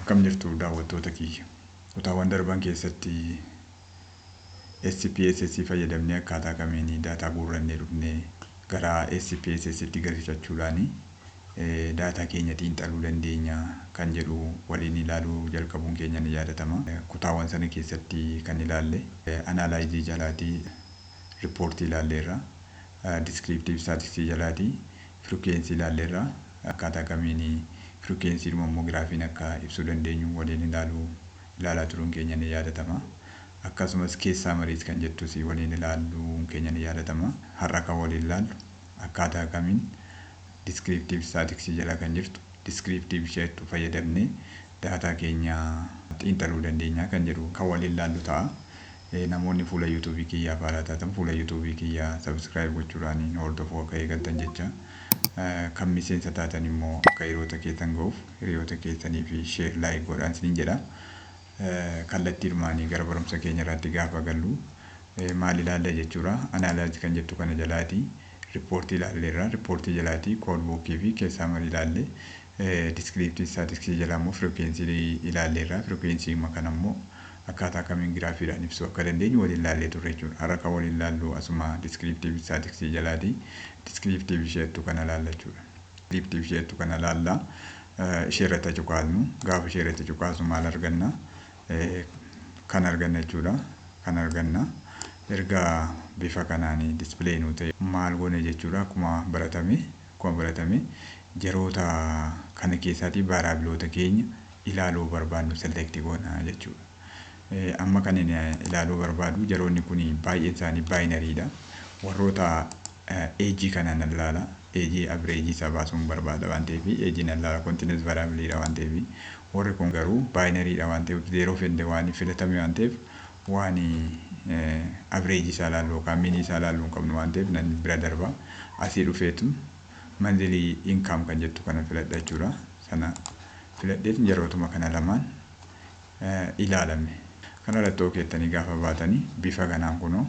Akkam jirtu, daawwattoota kiyya? Kutaawwan darban keessatti SPSS fayyadamnee akkaataa kamiin daataa guurrannee dhufnee gara SPSS tti galchachuudhaan daataa keenya xiinxaluu dandeenya kan jedhu waliin ilaaluu jalqabuun keenya ni yaadatama. Kutaawwan sana keessatti kan ilaalle analyze jalaatii report ilaalleerra. Descriptive statistics jalaatii frequency ilaalleerra. Akkaataa kamiin frequency immoo giraafiin akka ibsuu dandeenyu waliin ilaalaa turuun keenya ni yaadatama. Akkasumas case summaries kan jettus waliin ilaaluun keenya ni yaadatama. Har'a kan waliin ilaallu akkaataa kamiin descriptive statistics jala kan jirtu descriptive isheettu fayyadamnee daataa keenya xiinxaluu dandeenya kan jedhu kan waliin ilaallu ta'a. Namoonni fuula YouTube kiyyaaf haaraa taatan fuula YouTube kiyyaa subscribe gochuudhaan hordofuu akka eegaltan jecha, kan miseensa taatan immoo akka hiriyoota keessan ga'uuf hiriyoota keessanii fi share, like godhaan isiniin jedha. Kallattii hirmaanii gara barumsa keenya irratti gaafa gallu maal ilaalla jechuudha? Analyze kan jettu kana jalaati report ilaalleerra. Report jalaati codebook fi case summary ilaalle. Descriptive statistics jalaa immoo frequency ilaalleerra. Frequency kana immoo akkaataa kamiin giraafiidhaan ibsuu akka dandeenyu waliin ilaallee turre jechuudha. Har'a kan waliin ilaallu asuma descriptive statistics jalaati descriptive isheettu kana ilaalla jechuudha. Descriptive isheettu kana ilaalla. Ishee irratti cuqaasnu. Gaafa ishee irratti cuqaasnu maal arganna? Kan arganna jechuudha. Kan arganna. Erga bifa kanaan display nuu ta'e maal goone jechuudha? Akkuma baratame jaroota kana keessaatii variableoota keenya ilaaluu barbaannu select goona jechuudha. Amma kan inni ilaaluu barbaadu, jaroonni kun baay'een isaanii binarydha. Warroota age kana nan ilaala. Age average isaa baasuun barbaada waan ta'eef age nan ilaala, continuous variableidha waan ta'eef. Warri kun garuu binarydha waan ta'eef, zero fi one filatame waan ta'eef, waan average isaa ilaallu yookaan mean isaa ilaallu hin qabnu waan ta'eef nan bira darba. Asii dhufeetu monthly income kan jettu kana filadha jechuudha. Sana filadheet yerootuma kana lamaan ilaalame. Kana irratti okeettanii gaafa baatanii bifa kanaan kunoo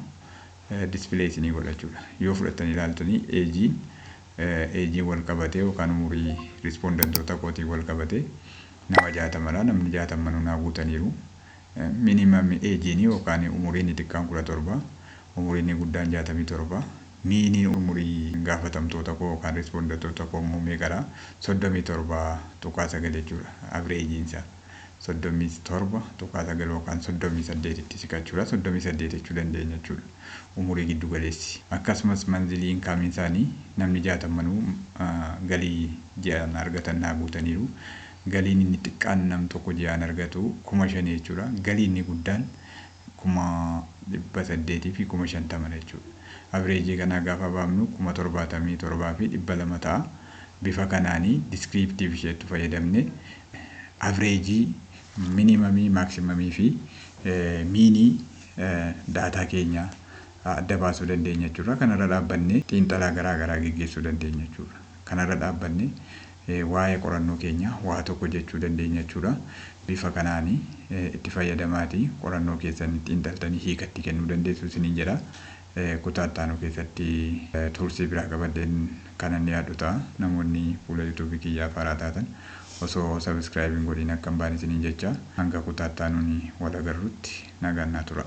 display isinii godha jechuudha. Yoo fudhattanii ilaaltanii ageiin wal qabatee yookaan umurii respondentoota kootiin wal qabatee nama 60dha. Namni 60 naa guutaniiru. Minimum ageiin yookaan umuriin xiqqaan 17, umuriin guddaan 67. Meaniin umurii gaafatamtoota koo yookaan respondentoota koo immoo meeqadha? 37.9 jechuudha. Averageiin isaa 37.9 yookaan 38tti siqachuudha. 38 jechuu dandeenya jechuudha. Umurii giddu galeessi. Akkasumas monthly incomeiin isaanii namni jaatammanuu galii ji'aan argatan naa guutaniiru. Galiin inni xiqqaan nam tokko ji'aan argatu 5,000 jechuudha. Galiin inni guddaan 850,000 jechuudha. Average kanaa gaafa baafnu 77,200 ta'a. Bifa kanaanii descriptive isheetti fayyadamne average, minimum, maximum fi mean daataa keenya adda baasuu dandeenya jechuudha. Kanarra dhaabbannee xiinxalaa garaa garaa geggeessuu dandeenya jechuudha. Kanarra dhaabbannee waa'ee qorannoo keenya waa tokko jechuu dandeenya jechuudha. Bifa kanaanii itti fayyadamaatii qorannoo keessan xiinxaltanii hiikatti kennuu dandeessu isiniin jedha. Kutaa itti aanu keessatti tools biraa qabadheen kanan dhiyaadhu ta'a. Namoonni fuula YouTube kiyyaaf haaraa taatan osoo subscribe hin godhin akka hin baane isiniin jecha, hanga kutaa itti aanuun wal agarrutti nagaan naa tura.